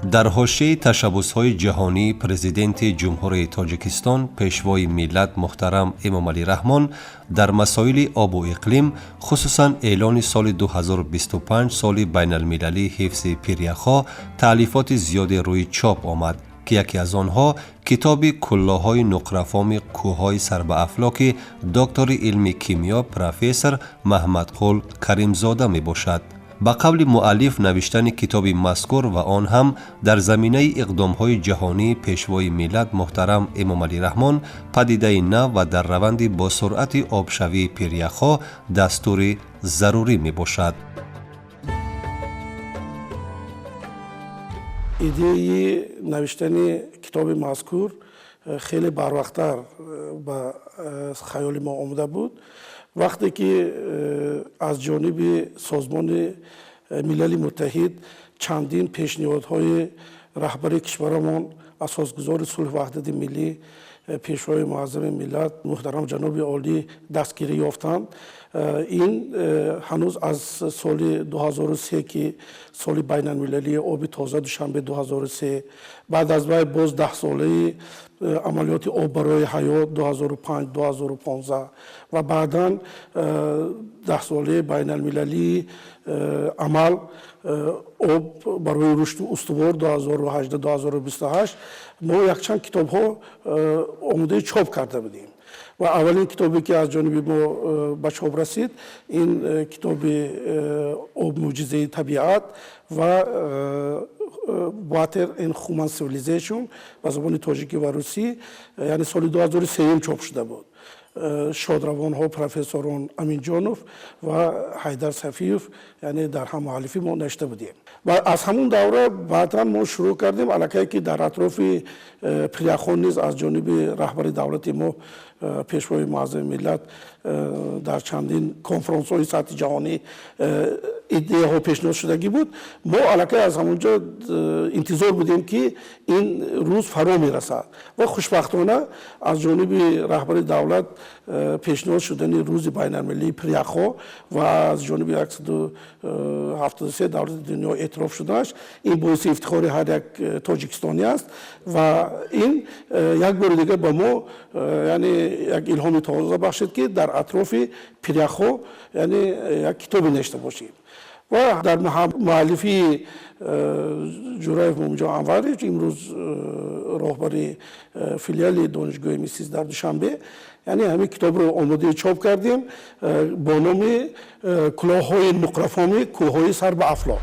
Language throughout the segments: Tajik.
Дар ҳошияи ташаббусҳои ҷаҳонии Президенти Ҷумҳурии Тоҷикистон, Пешвои миллат муҳтарам Эмомалӣ Раҳмон дар масоили обу иқлим, хусусан эълони соли 2025 соли байналмилалии ҳифзи пиряхҳо, таълифоти зиёде рӯи чоп омад, ки яке аз онҳо китоби «Куллоҳои нуқрафоми кӯҳҳои сарбаафлоки» доктори илми кимиё, профессор Маҳмадқул Каримзода мебошад. Ба қавли муаллиф, навиштани китоби мазкур ва он ҳам дар заминаи иқдомҳои ҷаҳонии Пешвои миллат муҳтарам Эмомалӣ Раҳмон, падидаи нав ва дар раванди босуръати обшавии пиряхҳо дастури зарурӣ мебошад. Идеяи навиштани китоби мазкур хеле барвақттар ба хаёли мо омада буд, вақте ки аз ҷониби Созмони Милали Муттаҳид чандин пешниҳодҳои раҳбари кишварамон, асосгузори сулҳу ваҳдати миллӣ, Пешвои муаззами миллат муҳтарам ҷаноби олӣ дастгирӣ ёфтанд. Ин ҳанӯз аз соли 2003, ки соли байналмилалии оби тоза, Душанбе 2003, баъд аз вай боз 10-солаи амалиёти «Об барои ҳаёт» 2005, 2015 ва баъдан 10-солаи байналмилалии амал «Об барои рушду устувор» 2018, 2028, мо якчанд китобҳо омодаи чоп карда будем. Ва аввалин китобе, ки аз ҷониби мо ба чоп расид, ин китоби «Об — мӯъҷизаи табиат» ва «Water and Human Civilization» ба забони тоҷикӣ ва русӣ, яъне соли 2003 чоп шуда буд. Шодравонҳо профессорон Аминҷонов ва Ҳайдар Сафиев, яъне дар ҳаммуаллифӣ мо навишта будем. Ва аз ҳамун давра баъдан мо шурӯъ кардем аллакай, ки дар атрофи пиряхҳо низ аз ҷониби раҳбари давлати мо, Пешвои муаззами миллат, дар чандин конфронсҳои сатҳи ҷаҳонӣ идеяҳо пешниҳод шудагӣ буд. Мо аллакай аз ҳамон ҷо интизор будем, ки ин рӯз фаро мерасад. Ва хушбахтона аз ҷониби раҳбари давлат пешниҳод шудани рӯзи байналмилалии пиряхҳо ва аз ҷониби 173 давлати дунё эътироф шудааш, ин боиси ифтихори ҳар як тоҷикистонӣ аст. Ва ин як бори дигар ба мо, яъне, як илҳоми тоза бахшид, ки дар атрофи пиряхҳо, яъне, як китобе навишта бошем. Ва дар муаллифии Ҷураев Муминҷон Анварович, имрӯз роҳбари филиали донишгоҳи МИСИС дар Душанбе, яъне ҳамин китобро омодаи чоп кардем бо номи «Кулоҳҳои нуқрафоми кӯҳҳои сар ба афлок».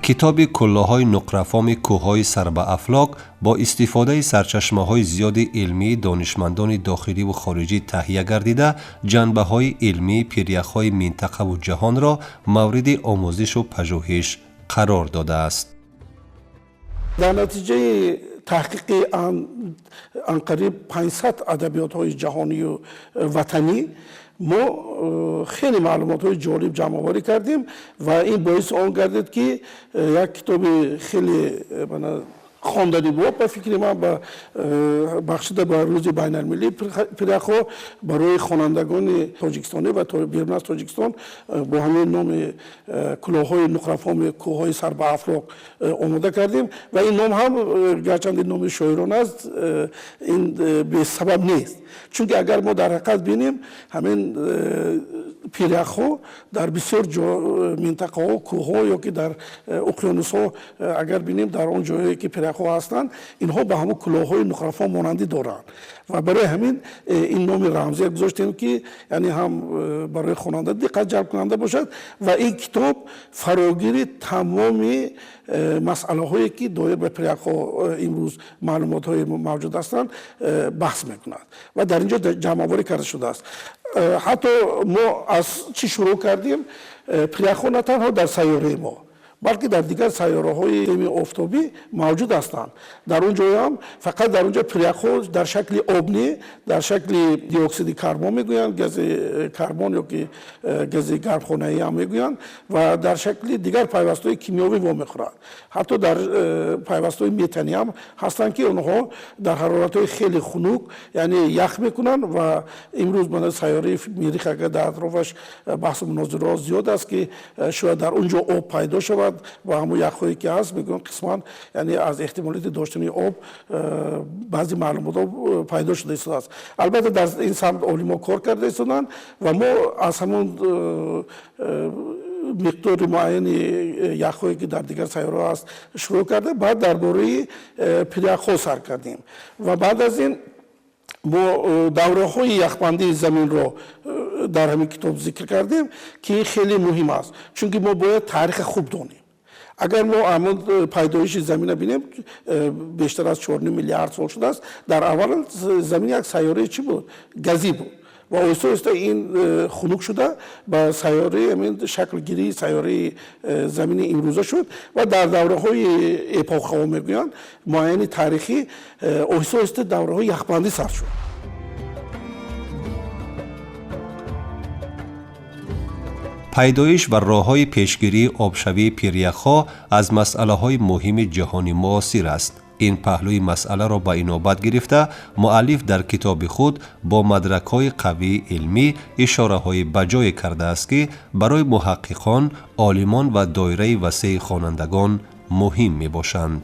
Китоби «Куллоҳои нуқрафоми кӯҳҳои сарбаафлок» бо истифодаи сарчашмаҳои зиёди илмии донишмандони дохиливу хориҷӣ таҳия гардида, ҷанбаҳои илмии пиряхҳои минтақаву ҷаҳонро мавриди омӯзишу пажӯҳиш қарор додааст. Дар натиҷаи таҳқиқи анқариб 500 адабиётҳои ҷаҳонию ватанӣ мо хеле маълумотҳои ҷолиб ҷамъоварӣ кардем ва ин боиси он гардид, ки як китоби хеле хонданӣ боб, ба фикри ман, ба бахшида ба рӯзи байналмилалии пиряхҳо барои хонандагони тоҷикистонӣ ва берун аз Тоҷикистон бо ҳамин номи «Кулоҳҳои нуқрафоми кӯҳҳои сарбаафлок» омода кардем. Ва ин ном ҳам, гарчанде номи шоирон аст, ин бесабаб нест, чунки агар мо дар ҳақиқат бинем, ҳамин пиряхҳо дар бисёр минтақаҳо, кӯҳҳо ё ки дар уқёнусҳо агар бинем, дар он ҷое ки пиряхҳо ҳастанд, инҳо ба ҳамон кулоҳҳои нуқрафом монандӣ доранд. Ва барои ҳамин ин номи рамзия гузоштем, ки яъне ҳам барои хонанда диққат ҷалбкунанда бошад. Ва ин китоб фарогири тамоми масъалаҳое, ки доир ба пиряхҳо имрӯз маълумотҳои мавҷуд ҳастанд, баҳс мекунад ва дар ин ҷо ҷамъоварӣ карда шудааст. Ҳатто мо аз чӣ шурӯъ кардем? Пиряхҳо на танҳо дар сайёраи мо, Балки дар дигар сайёраҳои системаи офтобӣ мавҷуд ҳастанд. Дар он ҷоям фақат дар он ҷо пиряхҳо дар шакли об не, дар шакли диоксиди карбон мегӯянд, гази карбон ё ки гази гармхонаӣ ҳам мегӯянд ва дар шакли дигар пайвастҳои кимиёвӣ вомехӯранд. Ҳатто дар пайвастҳои метанӣ ҳам ҳастанд, ки онҳо дар ҳароратҳои хеле хунук, яъне ях мекунанд. Ва имрӯз мана сайёраи Миррих, агар дар атрофаш баҳсу мунозираҳо зиёд аст, ки шояд дар он ҷо об пайдо шавад ва ҳамон яхҳое ки ҳаст, мегӯянд, қисман, яъне аз эҳтимолияти доштани об баъзе маълумотҳо пайдо шуда истодааст. Албатта, дар ин самт олимо кор карда истоданд ва мо аз ҳамон миқдори муайяни яхҳое, ки дар дигар сайёраҳо ҳаст, шурӯъ карда, баъд дар бораи пиряхҳо сар кардем ва баъд аз ин мо давраҳои яхбандии заминро дар ҳамин китоб зикр кардем, ки хеле муҳим аст, чунки мо бояд таърихи хуб донем. Агар мо ҳамон пайдоиши заминро бинем, бештар аз 4 миллиард сол шудааст. Дар аввал замин як сайёраи чӣ буд? Газӣ буд ва оҳиста оҳиста ин хунук шуда ба сайёраи ҳамин шаклгирии сайёраи замини имрӯза шуд. Ва дар давраҳои эпохаҳо мегӯянд, муайяни таърихӣ, оҳиста оҳиста давраҳои яхбандӣ сар шуд. Пайдоиш ва роҳҳои пешгирии обшавии пиряхҳо аз масъалаҳои муҳими ҷаҳони муосир аст. Ин паҳлӯи масъаларо ба инобат гирифта, муаллиф дар китоби худ бо мадракҳои қавии илмӣ ишораҳои баҷое кардааст, ки барои муҳаққиқон, олимон ва доираи васеи хонандагон муҳим мебошанд.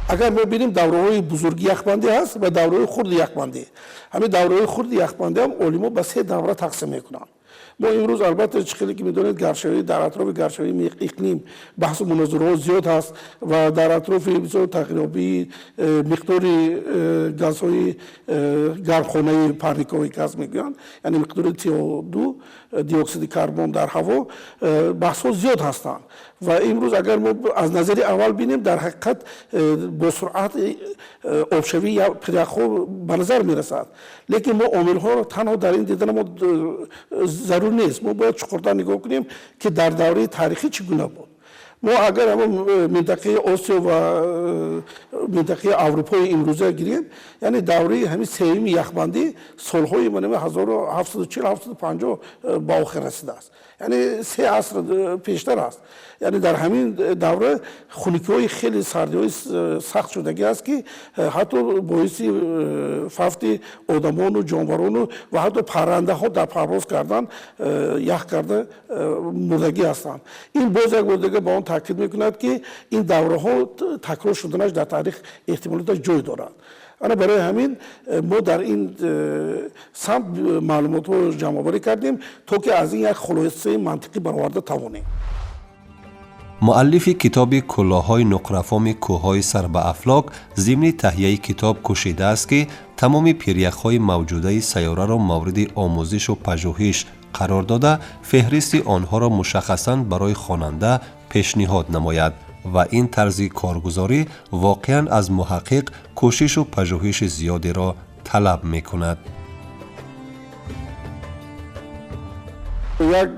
Агар мо бинем, давраҳои бузурги яхбандӣ ҳаст ва давраҳои хурди яхбандӣ. Ҳамин давраҳои хурди яхбандӣ ҳам олимо ба се давра тақсим мекунанд. Мо имрӯз, албатта, чӣ хеле ки медонед, гармшавӣ, дар атрофи гармшавии иқлим баҳсу мунозираҳо зиёд ҳаст ва дар атрофи бисёр тағйирёбии миқдори газҳои гармхонаи, парниковый газ мегӯянд, яъне миқдори CO2, диоксиди карбон дар ҳаво, баҳсҳо зиёд ҳастанд. Ва имрӯз агар мо аз назари аввал бинем, дар ҳақиқат бо суръат обшавии пиряхҳо ба назар мерасад, лекин мо омилҳоро танҳо дар ин дидан мо зарур нест. Мо бояд чуқуртар нигоҳ кунем, ки дар давраи таърихӣ чӣ гуна буд. Мо агар ҳамон минтақаи Осиё ва минтақаи Аврупои имрӯза гирем, яъне давраи ҳамин сеюми яхбандӣ солҳои 1740, 750 ба охир расидааст, яъне 3 аср пештар аст. Яъне дар ҳамин давра хунукиҳои хеле, сардиҳои сахт шудагӣ аст, ки ҳатто боиси фавти одамону ҷонварону ва ҳатто паррандаҳо дар парвоз кардан ях карда мурдагӣ ҳастанд. Ин боз як бор дига ба он таъкид мекунад, ки ин давраҳо такрор шуданаш дар таърих эҳтимолияташ ҷой дорад. Ана барои ҳамин мо дар ин самт маълумотҳо ҷамъоварӣ кардем, то ки аз ин як хулосаи мантиқӣ бароварда тавонем. Муаллифи китоби «Куллоҳҳои нуқрафоми кӯҳҳои сарбаафлок» зимни таҳияи китоб кӯшидааст, ки тамоми пиряхҳои мавҷудаи сайёраро мавриди омӯзишу пажӯҳиш қарор дода, феҳристи онҳоро мушаххасан барои хонанда пешниҳод намояд. Ва ин тарзи коргузорӣ воқеан аз муҳаққиқ кӯшишу пажӯҳиши зиёдеро талаб мекунад. Як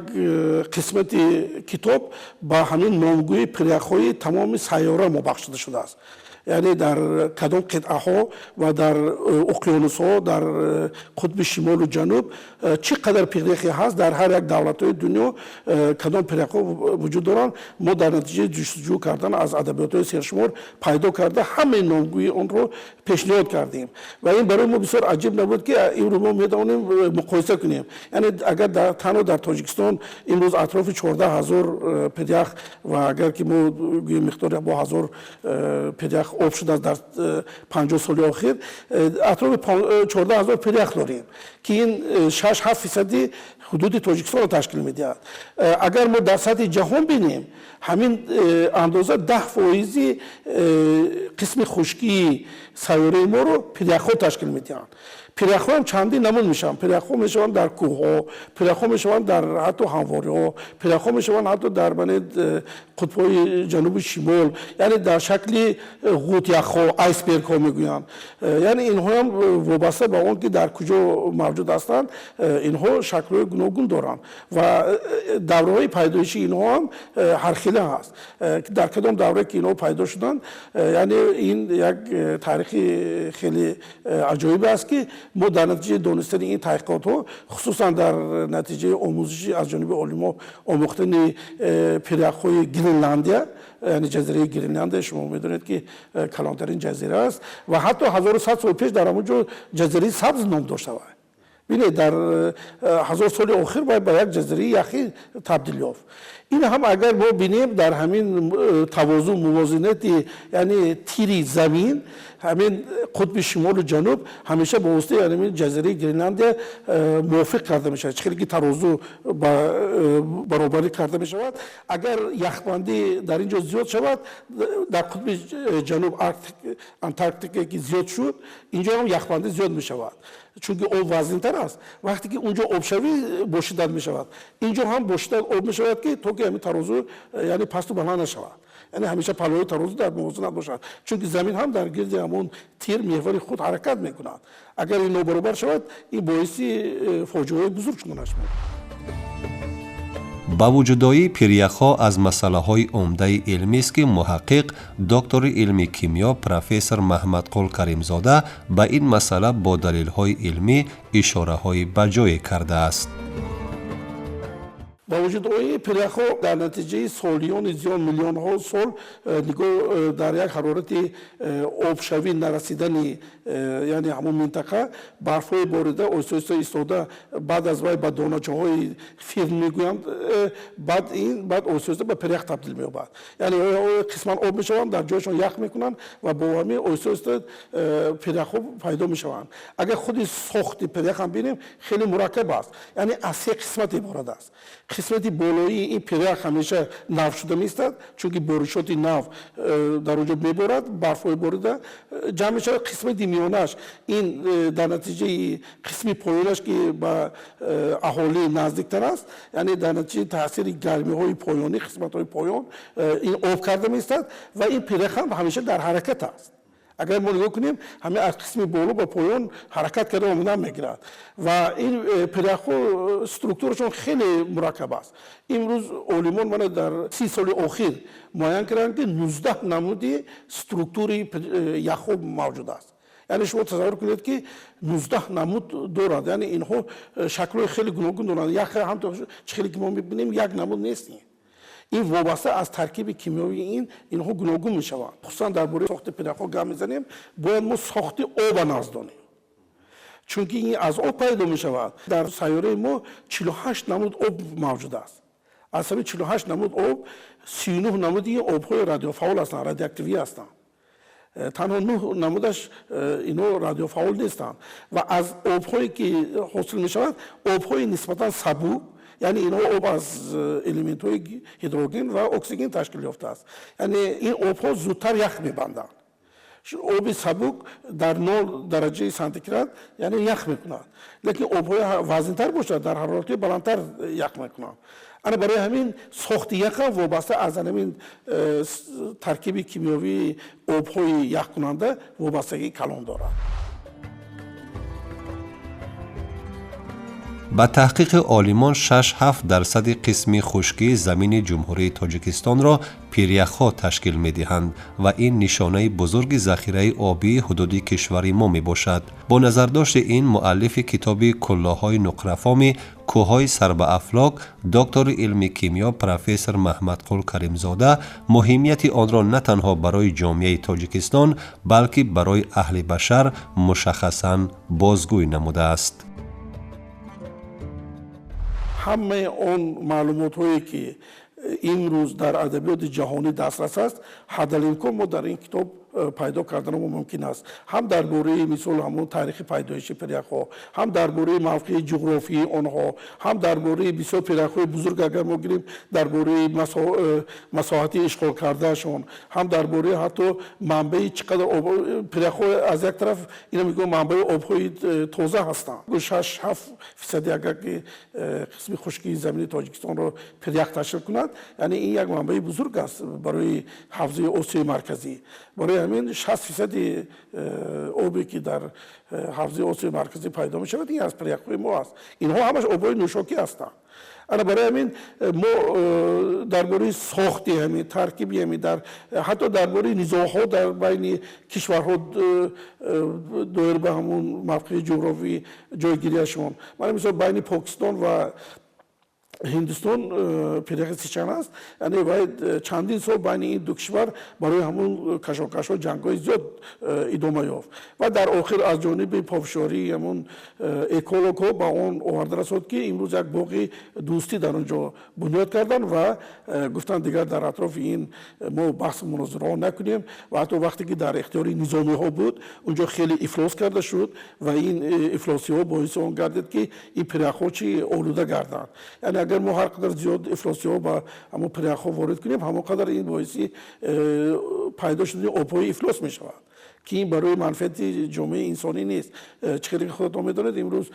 қисмати китоб ба ҳамин номгӯи пиряхҳои тамоми сайёра мо бахшида шудааст, яъне дар кадом қитъаҳо ва дар уқёнусҳо, дар қутби шимолу ҷануб чӣ қадар пиряхе ҳаст, дар ҳар як давлатҳои дунё кадом пиряхҳо вуҷуд доранд. Мо дар натиҷаи ҷустуҷӯ кардан аз адабиётҳои сершумор пайдо карда, ҳамаи номгӯи онро пешниҳод кардем. Ва ин барои мо бисёр аҷиб набуд, ки имрӯз мо метавонем муқоиса кунем. Яъне агар танҳо дар Тоҷикистон имрӯз атрофи 14 000 пирях ва агар ки мо гӯем, миқдори бо ҳазор пирях об шудааст дар 50 соли охир, атрофи 14 000 пирях дорем, ки ин 6-7 фисади ҳудуди Тоҷикистонро ташкил медиҳад. Агар мо дар сатҳи ҷаҳон бинем, ҳамин андоза 10 фоизи қисми хушкии сайёраи моро пиряхҳо ташкил медиҳанд. Пиряхҳо ҳам чандин намуд мешаванд. Пиряхҳо мешаванд дар кӯҳҳо, пиряхҳо мешаванд дар ҳатто ҳамвориҳо, пиряхҳо мешаванд ҳатто дар қутбҳои ҷанубу шимол, яъне дар шакли ғутяхҳо, айсбергҳо мегӯянд. Яъне инҳоам вобаста ба он ки дар куҷо мавҷуд ҳастанд, инҳо шаклҳои гуногун доранд ва давраҳои пайдоиши инҳо ҳам ҳархела ҳаст. Дар кадом давра ки инҳо пайдо шуданд, яъне ин як таърихи хеле аҷоиб аст, ки мо дар натиҷаи донистани ин таҳқиқотҳо, хусусан дар натиҷаи омӯзиши аз ҷониби олимҳо омӯхтани пиряхҳои Гренландия, яъне ҷазираи Гренландия, шумо медонед ки калонтарин ҷазира аст ва ҳатто 1100 сол пеш дар ҳамон ҷо ҷазираи сабз ном дошта. Бинед, дар 1000 соли охир бояд ба як ҷазираи яхӣ табдил ёфт. Ин ҳам агар мо бинем, дар ҳамин тавозун, мувозинати, яъне тири замин, ҳамин қутби шимолу ҷануб ҳамеша ба воситаи ҳамин ҷазираи Гренландия мувофиқ карда мешавад. Чӣ хеле ки тарозу баробарӣ карда мешавад. Агар яхбандӣ дар ин ҷо зиёд шавад, дар қутби ҷануб, Антарктика ки зиёд шуд, инҷо ҳам яхбандӣ зиёд мешавад, чунки об вазнинтар аст. Вақте ки унҷо обшавӣ бо шиддат мешавад, инҷо ҳам бо шиддат об мешавад, ки то ки ҳамин тарозу, яъне пасту баланд нашавад, яъне ҳамеша паллои тарозу дар мувозинат бошад, чунки замин ҳам дар гирди ҳамон тир, меҳвари худ ҳаракат мекунад. Агар ин нобаробар шавад, ин боиси фоҷиаҳои бузург шуданаш мумкин. Ба вуҷудоии пиряхҳо аз масъалаҳои умдаи илмист, ки муҳаққиқ, доктори илми кимиё, профессор Маҳмадқул Каримзода ба ин масъала бо далелҳои илмӣ ишораҳои баҷое кардааст. Ба вуҷудоии пиряхҳо дар натиҷаи солиёни зиёд, миллионҳо сол нигоҳ дар як ҳарорати обшавӣ нарасидани, яъне ҳамон минтақа, барфҳои борида оҳиста оҳиста истода, баъд аз вай ба доначаҳои фирн мегӯянд, баъд ин баъд оҳиста оҳиста ба пирях табдил меёбад. Яъне қисман об мешаванд, дар ҷояшон ях мекунанд ва бо ҳамин оҳиста оҳиста пиряхҳо пайдо мешаванд. Агар худи сохти пирях ҳам бинем, хеле мураккаб аст, яъне аз се қисмат иборат аст. Қисмати болоии ин пирях ҳамеша нав шуда меистад, чунки боришоти нав дар он ҷо меборад, барфҳои борида ҷамъ мешавад. Қисмати миёнаш ин дар натиҷаи қисми поёнаш, ки ба аҳолӣ наздиктар аст, яъне дар натиҷаи таъсири гармиҳои поёнӣ, қисматҳои поён, ин об карда меистад ва ин пирях ҳам ҳамеша дар ҳаракат аст. Агар мо нигоҳ кунем, ҳамин аз қисми боло ба поён ҳаракат карда омадан мегирад ва ин пиряхҳо структурашон хеле мураккаб аст. Имрӯз олимон мана дар 30 соли охир муайян карданд, ки 19 намуди структури яхҳо мавҷуд аст. Яъне шумо тасаввур кунед, ки 19 намуд дорад, яъне инҳо шаклҳои хеле гуногун доранд. Ях ҳам чӣ хеле ки мо мебинем, як намуд нест. Ин вобаста аз таркиби кимиёвии инҳо гуногун мешаванд. Хусусан дар бораи сохти пиряхҳо гап мезанем, бояд мо сохти оба нағз донем, чунки ин аз об пайдо мешавад. Дар сайёраи мо 48 намуд об мавҷуд аст. Аз ҳамин 48 намуд об 39 намуди обҳои радиофаъол ҳастанд, радиоактивӣ ҳастанд. Танҳо нӯҳ намудаш инҳо радиофаъол нестанд. Ва аз обҳое ки ҳосил мешавад, обҳои нисбатан сабук, яъне инҳо об аз элементҳои гидроген ва оксиген ташкил ёфтааст, яъне ин обҳо зудтар ях мебанданд. Оби сабук дар 0 дараҷаи сантиград, яъне, ях мекунад, лекин обҳои вазнинтар бошад, дар ҳарорати баландтар ях мекунанд. Ана барои ҳамин сохти яхам вобаста аз ҳамин таркиби кимиёвии обҳои яхкунанда вобастагии калон дорад. Ба таҳқиқи олимон, 6-7 дарсади қисми хушкии замини Ҷумҳурии Тоҷикистонро пиряхҳо ташкил медиҳанд ва ин нишонаи бузурги захираи обии ҳудуди кишвари мо мебошад. Бо назардошти ин, муаллифи китоби «Куллоҳҳои нуқрафоми кӯҳҳои сарбаафлок», доктори илми кимиё, профессор Маҳмадқул Каримзода муҳимияти онро на танҳо барои ҷомеаи Тоҷикистон, балки барои аҳли башар мушаххасан бозгӯй намудааст. Ҳамаи он маълумотҳое ки Имрӯз дар адабиёти ҷаҳонӣ дастрас аст, ҳадалимкон мо дар ин китоб пайдо карданамо мумкин аст. Ҳам дар бораи мисол ҳамон таърихи пайдоиши пиряхҳо, ҳам дар бораи мавқеи ҷуғрофии онҳо, ҳам дар бораи бисёр пиряхҳои бузург агар мо гирем, дар бораи масоҳати ишғол кардаашон, ҳам дар бораи ҳатто манбаи чӣ қадар об пиряхҳо аз як тараф ина мегӯям манбаи обҳои тоза ҳастанд. 6-7% агар ки қисми хушкии замини Тоҷикистонро пирях ташкил кунад, яъне ин як манбаи бузург аст барои ҳавзаи Осиёи Марказӣ. Барои ҳамин 60% обе ки дар ҳавзаи Осиёи Марказӣ пайдо мешавад, ин аз пиряхҳои мо аст. Инҳо ҳамаш обҳои нӯшокӣ ҳастанд. Ана барои ҳамин мо дар бораи сохти ҳамин, таркиби ҳамин, ҳатто дар бораи низоъҳо дар байни кишварҳо доир ба ҳамун мавқеи ҷуғрофии ҷойгириашон. Мана мисол байни Покистон ва Ҳиндустон пиряхи Сичан аст. Яъне вай чандин сол байни ин ду кишвар барои ҳамун кашокашҳо ҷангҳои зиёд идома ёфт ва дар охир аз ҷониби пофишории ҳамун экологҳо ба он оварда расод, ки имрӯз як боғи дӯстӣ дар он ҷо бунёд карданд ва гуфтанд дигар дар атрофи ин мо баҳсу мунозираҳо накунем. Ва ҳатто вақте ки дар ихтиёри низомиҳо буд, он ҷо хеле ифлос карда шуд ва ин ифлосиҳо боиси он гардид, ки ин пиряхҳо чӣ олуда гарданд. Яъне агар мо ҳар қадар зиёд ифлосиҳо ба ҳамон пиряхҳо ворид кунем, ҳамон қадар ин боиси пайдо шудани обҳои ифлос мешавад, ки ин барои манфиати ҷомеаи инсонӣ нест. Чӣ хеле худатон медонед, имрӯз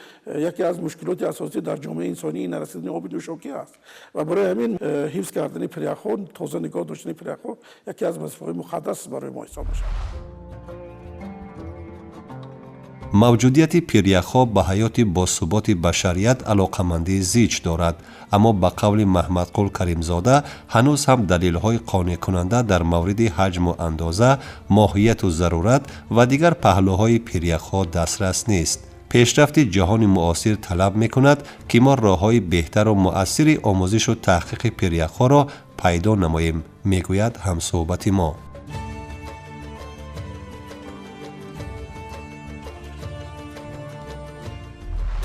яке аз мушкилоти асосӣ дар ҷомеаи инсонӣ ин нарасидани оби нӯшокӣ аст ва барои ҳамин ҳифз кардани пиряхҳо, тоза нигоҳ доштани пиряхҳо яке аз вазифаҳои муқаддас барои мо ҳисоб мешавад. Мавҷудияти пиряхҳо ба ҳаёти босуботи башарият алоқамандии зич дорад, аммо ба қавли Маҳмадқул Каримзода ҳанӯз ҳам далелҳои қонеъкунанда дар мавриди ҳаҷму андоза, моҳияту зарурат ва дигар паҳлӯҳои пиряхҳо дастрас нест. Пешрафти ҷаҳони муосир талаб мекунад, ки мо роҳҳои беҳтару муассири омӯзишу таҳқиқи пиряхҳоро пайдо намоем, мегӯяд ҳамсӯҳбати мо.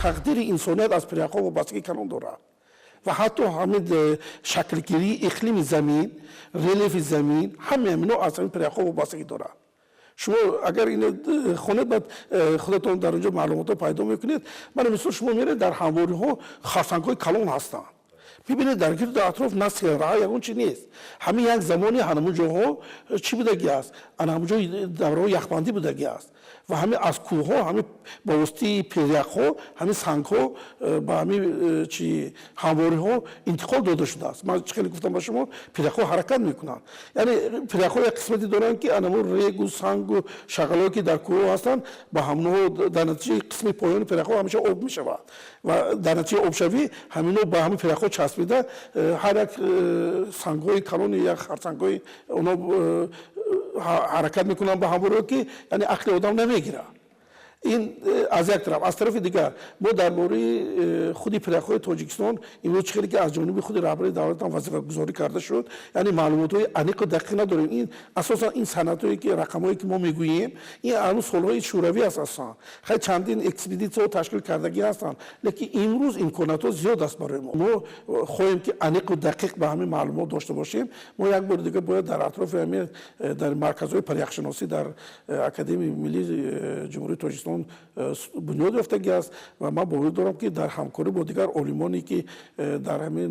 Тақдири инсоният аз пиряхҳо вобастагии калон дорад ва ҳатто ҳамин шаклгирии иқлими замин, релефи замин, ҳамаи ҳаминҳо аз ҳамин пиряхҳо вобастагӣ дорад. Шумо агар ино хонед, баъд худатон дар онҷо маълумотҳо пайдо мекунед. Мана мисол шумо меред дар ҳамвориҳо харсангҳои калон ҳастанд. Бибинед дар гирду атроф на серраҳа ягон чи нест. Ҳамин як замони ҳамон ҷоҳо чӣ будагӣ аст? Ана ҳамон ҷои давраҳои яхбандӣ будагӣ аст. Ва ҳамин аз кӯҳҳо, ҳамин ба воситаи пиряхҳо, ҳамин сангҳо ба ҳамин чи ҳамвориҳо интиқол дода шудааст. Ман чӣ хеле гуфтам ба шумо, пиряхҳо ҳаракат мекунанд. Яъне пиряхҳо як қисмате доранд, ки анамон регу, сангу шағалҳое ки дар кӯҳҳо ҳастанд, ба ҳамонҳо дар натиҷаи қисми поёни пиряхҳо ҳамеша об мешавад ва дар натиҷаи обшавӣ ҳаминҳо ба ҳамин пиряхҳо часпида ҳар як сангҳои калони як харсангҳои онҳо ҳаракат мекунанд ба ҳамвориҳо, ки яъне ақли одам намегирад. Ин аз як тараф. Аз тарафи дигар мо дар бораи худи пиряхҳои Тоҷикистон имрӯз чӣ хеле ки аз ҷониби худи раҳбари давлат ҳам вазифагузорӣ карда шуд, яъне маълумотҳои аниқу дақиқ надорем. Ин асосан ин санадҳое ки рақамҳое ки мо мегӯем, ин ҳанӯз солҳои шӯравӣ аст асосан. Хеле чандин экспедитсияҳо ташкил кардагӣ ҳастанд, лекин имрӯз имконотҳо зиёд аст барои мо. Мо хоҳем ки аниқу дақиқ ба ҳамин маълумот дошта бошем. Мо як бори дигар бояд дар атрофи ҳамин дар марказҳои пиряхшиносӣ дар Академияи миллии Ҷумҳурии Тоҷикистон бунёд ёфтагӣ аст ва ман боварӣ дорам, ки дар ҳамкорӣ бо дигар олимоне ки дар ҳамин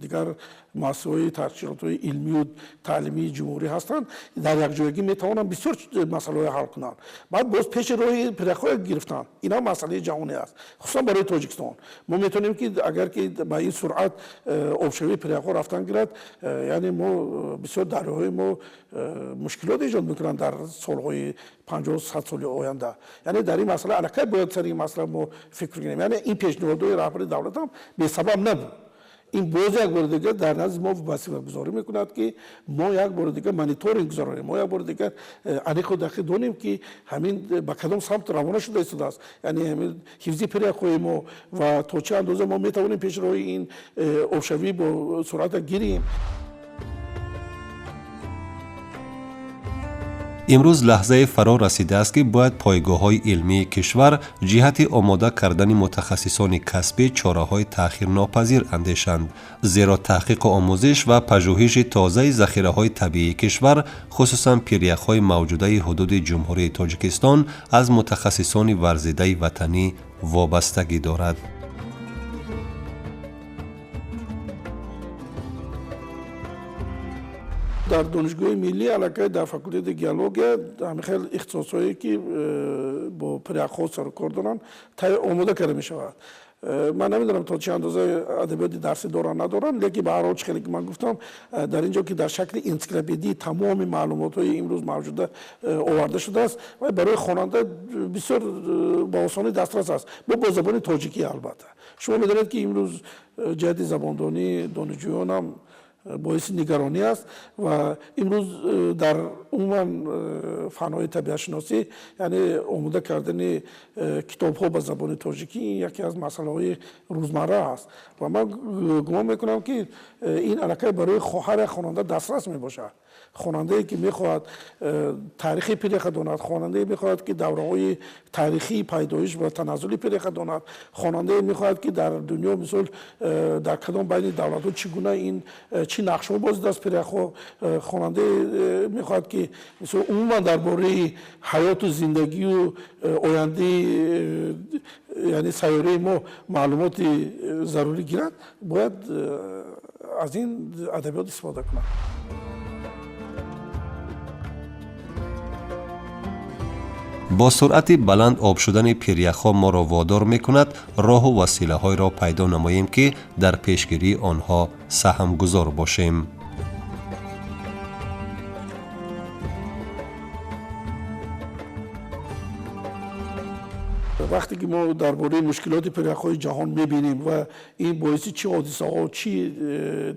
дигар муассисаҳои таҳсилотҳои илмию таълимии ҷумҳурӣ ҳастанд, дар якҷоягӣ метавонанд бисёр масъалаҳоро ҳал кунанд. Баъд боз пеши роҳи пиряхҳое гирифтанд. Ин ҳам масъалаи ҷаҳонӣ аст, хусусан барои Тоҷикистон. Мо метавонем ки агар ки ба ин суръат обшавии пиряхҳо рафтан гирад, яъне мо бисёр дарёҳои мо мушкилот эҷод мекунанд дар солҳои 50-100 соли оянда. Яъне дар ин масъала аллакай бояд сари ин масъала мо фикр кунем. Яъне ин пешниҳодҳои раҳбари давлат ҳам бесабаб набуд. Ин боз як бори дигар дар назди мо вазифагузорӣ мекунад, ки мо як бори дигар мониторинг гузаронем, мо як бори дигар аниқу дақиқ донем, ки ҳамин ба кадом самт равона шуда истодааст, яъне ҳамин ҳифзи пиряхҳои мо ва то чӣ андоза мо метавонем пеши роҳи ин обшавӣ бо суръата гирем. Имрӯз лаҳзае фаро расидааст, ки бояд пойгоҳҳои илмии кишвар ҷиҳати омода кардани мутахассисони касбӣ чораҳои таъхирнопазир андешанд, зеро таҳқиқу омӯзиш ва пажӯҳиши тозаи захираҳои табиии кишвар, хусусан пиряхҳои мавҷудаи ҳудуди Ҷумҳурии Тоҷикистон, аз мутахассисони варзидаи ватанӣ вобастагӣ дорад. Дар Донишгоҳи миллӣ аллакай дар факултети геология ҳамин хел ихтисосҳое, ки бо пиряхҳо сарукор доранд, омода карда мешавад. Ман намедонам, то чӣ андоза адабиёти дарсӣ доранд, надоранд, лекин ба ҳар ҳол, чӣ хеле ки ман гуфтам, дар ин ҷо, ки дар шакли энсиклопедии тамоми маълумотҳои имрӯз мавҷуда оварда шудааст ва барои хонанда бисёр ба осонӣ дастрас аст, бо забони тоҷикӣ. Албатта, шумо медонед, ки имрӯз ҷиҳати забондонии донишҷӯёнам боиси нигаронӣ аст ва имрӯз дар умуман фанҳои табиатшиносӣ, яъне омода кардани китобҳо ба забони тоҷикӣ яке аз масъалаҳои рӯзмарра аст ва ман гумон мекунам, ки ин аллакай барои ҳар як хонанда дастрас мебошад. Хонандае, ки мехоҳад таърихи пиряха донад, хонандае мехоҳад, ки давраҳои таърихии пайдоиш ва таназзули пиряха донад, хонандае мехоҳад, ки дар дунё, мисол, дар кадом байни давлатҳо чӣ гуна ин чӣ нақшҳо бозидааст пиряхҳо, хонандае мехоҳад, ки мисол умуман дар бораи ҳаёту зиндагию ояндаи, яъне сайёраи мо, маълумоти зарурӣ гирад, бояд аз ин адабиёт истифода кунад. Бо суръати баланд об шудани пиряхҳо моро водор мекунад роҳу василаҳоеро пайдо намоем, ки дар пешгирии онҳо саҳмгузор бошем. Вақте ки мо дар бораи мушкилоти пиряхҳои ҷаҳон мебинем ва ин боиси чӣ ҳодисаҳо, чӣ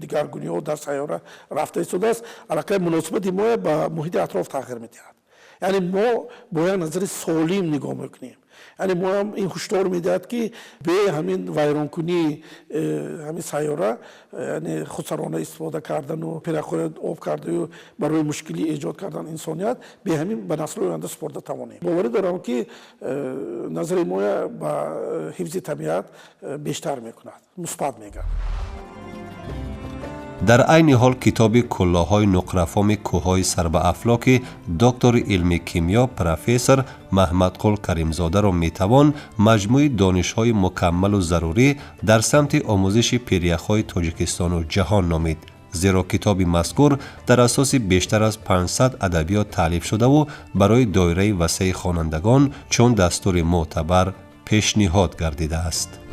дигаргуниҳо дар сайёра рафта истодааст, аллакай муносибати мо ба муҳити атроф тағйир медиҳад. Яъне мо бо як назари солим нигоҳ мекунем. Яъне моам ин ҳушдор медиҳад, ки бе ҳамин вайронкунии ҳамин сайёра, яъне худсарона истифода кардану пиряхҳоро об кардаю барои мушкилӣ эҷод кардан инсоният, бе ҳамин ба наслҳои оянда супорда тавонем. Боварӣ дорам, ки назари моя ба ҳифзи табиат бештар мекунад, мусбат мегардад. Дар айни ҳол китоби «Куллоҳҳои нуқрафоми кӯҳҳои сарбаафлоки» доктори илми кимиё, профессор Маҳмадқул Каримзодаро метавон маҷмӯи донишҳои мукаммалу зарурӣ дар самти омӯзиши пиряхҳои Тоҷикистону ҷаҳон номид, зеро китоби мазкур дар асоси бештар аз 500 адабиёт таълиф шудаву барои доираи васеи хонандагон чун дастури мӯътабар пешниҳод гардидааст.